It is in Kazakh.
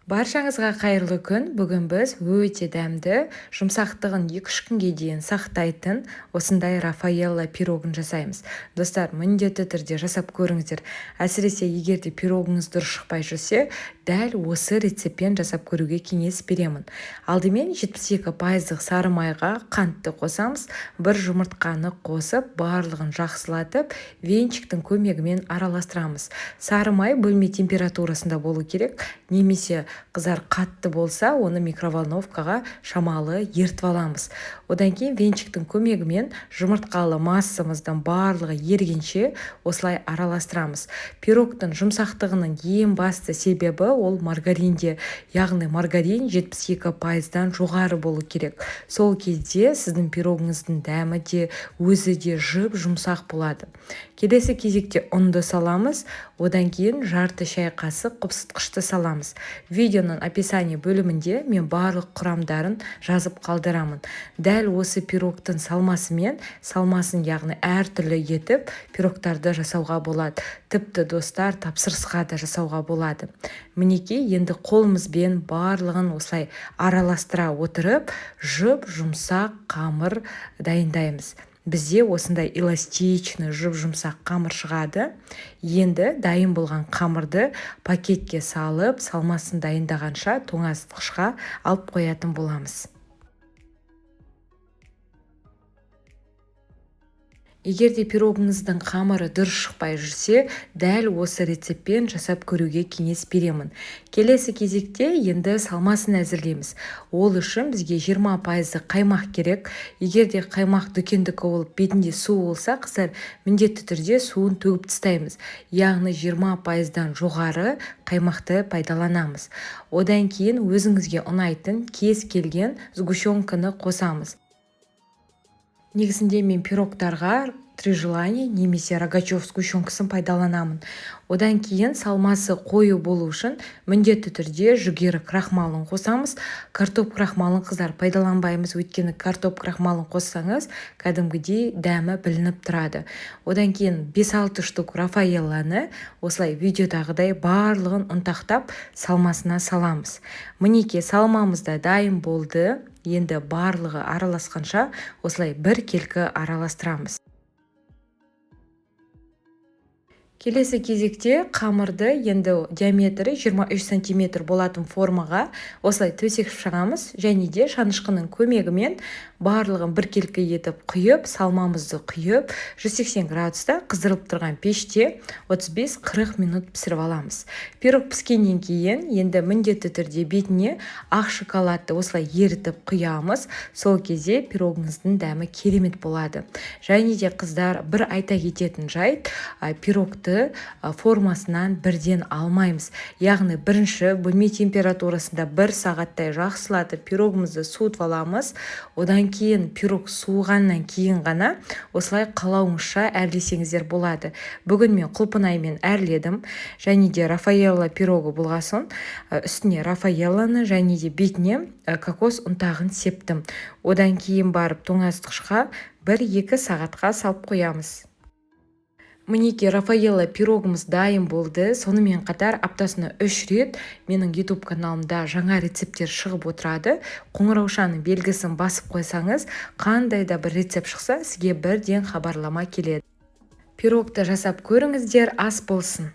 Баршаңызға қайырлы күн. Бүгін біз өте дәмді, жұмсақтығын 2-3 күнге дейін сақтайтын осындай Рафаэлло пирогын жасаймыз. Достар, міндетті түрде жасап көріңіздер. Әсіресе егер де пирогыңыз дұрыс шықпай жүрсе, дәл осы рецептпен жасап көруге кеңес беремін. Алдымен 72% сары майға қантты қосамыз, бір жұмыртқаны қосып, барлығын жақсылатып, венчиктің көмегімен араластырамыз. Сары май бөлме температурасында болу керек, немесе қызар қатты болса, оны микроволновкаға шамалы ертіп аламыз. Одан кейін венчиктің көмегімен жұмыртқалы массамыздың барлығы ергенше осылай араластырамыз. Пирогтың жұмсақтығының ең басты себебі ол маргаринде, яғни маргарин 72%-дан жоғары болу керек. Сол кезде сіздің пирогыңыздың дәмі де, өзі де жұп-жұмсақ болады. Келесі кезекте ұнды саламыз, одан кейін жарты шай қасық құпсытқышты саламыз. Видеоның описание бөлімінде мен барлық құрамдарын жазып қалдырамын. Дәл осы пирогтың салмасымен, салмасын яғни әртүрлі етіп пирогтарды жасауға болады. Тіпті достар, тапсырысқа да жасауға болады. Мінекей, енді қолымызбен барлығын осылай араластыра отырып, жұп-жұмсақ қамыр дайындаймыз. Бізде осындай эластичный жұп-жұмсақ қамыр шығады. Енді дайын болған қамырды пакетке салып, салмасын дайындағанша тоңазытқышқа алып қоятын боламыз. Егер де пирогыңыздың қамыры дұрыс шықпай жүрсе, дәл осы рецептпен жасап көруге кеңес беремін. Келесі кезекте енді салмасын әзірлейміз. Ол үшін бізге 20% қаймақ керек. Егер де қаймақ дүкендікі болып бетінде су болса, қыздар, міндетті түрде суын төгіп тастаймыз. Яғни 20%-дан жоғары қаймақты пайдаланамыз. Одан кейін өзіңізге ұнайтын кез келген сгущенканы қосамыз. Негізінде мен пирогтарға Три желания немесе Рогачев сгущенкасын пайдаланамын. Одан кейін салмасы қою болу үшін міндетті түрде жүгері крахмалын қосамыз. Картоп крахмалын, қыздар, пайдаланбаймыз, өйткені картоп крахмалын қоссаңыз, кәдімгідей дәмі білініп тұрады. Одан кейін 5-6 штук Рафаэлланы осылай видеодағыдай барлығын ұнтақтап салмасына саламыз. Мінекей, салмамыз да дайын болды. Енді барлығы араласқанша осылай біркелкі араластырамыз. Келесі кезекте қамырды енді диаметрі 23 сантиметр болатын формаға осылай төсек шығамыз және де шанышқының көмегімен барлығын біркелкі етіп құйып, салмамызды құйып, 180 градуста қыздырылып тұрған пеште 35-40 минут пісіріп аламыз. Пирог піскеннен кейін енді міндетті түрде бетіне ақ шоколадты осылай ерітіп құямыз. Сол кезде пирогыңыздың дәмі керемет болады. Және де, қыздар, бір айта кететін жайт, пирогты формасынан бірден алмаймыз. Яғни бірінші бөлме температурасында бір сағаттай жақсылатып пирогымызды суытып аламыз. Одан кейін пирог суығаннан кейін ғана осылай қалауыңызша әрлесеңіздер болады. Бүгін мен құлпынаймен әрледім және де Рафаэлло пирогы болғасын үстіне Рафаэллоны және де бетіне кокос ұнтағын септім. Одан кейін барып тоңазытқышқа 1-2 сағатқа салып қоямыз. Мінекей, Рафаэлло пирогымыз дайын болды. Сонымен қатар аптасына 3 рет менің YouTube каналымда жаңа рецепттер шығып отырады. Қоңыраушаның белгісін басып қойсаңыз, қандай да бір рецепт шықса, сізге бірден хабарлама келеді. Пирогты жасап көріңіздер, ас болсын.